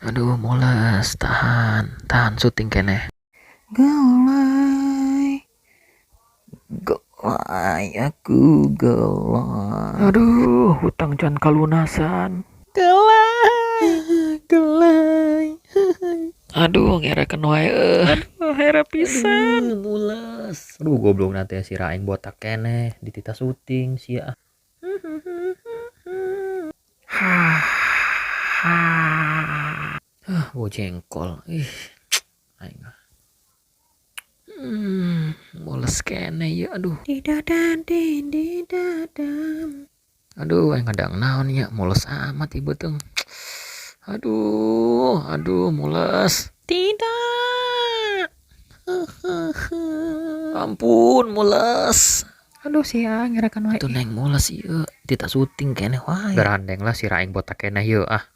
Aduh, mules, tahan, tahan syuting keneh. Gelai. Gelai aku gelai. Aduh, hutang can kalunasan. Gelai, gelai. Aduh, ngerakeun wae eueuh. Aduh, hera pisan. Aduh, mules. Aduh, goblok nanti si aing botak keneh dititah syuting sia. Hah. Ah, bau jengkol. Ih, aing ah. Mules keneh ieu, aduh. Aduh, aing ngadang naon nya, mules amat ieu beuteung. Aduh, aduh, mules. Tidak. Ampun, mules. Aduh, sia ngerakeun wae. Atuh neng mules ieu, titah syuting keneh wae. Garandeng lah si aing botak keneh ieu ah.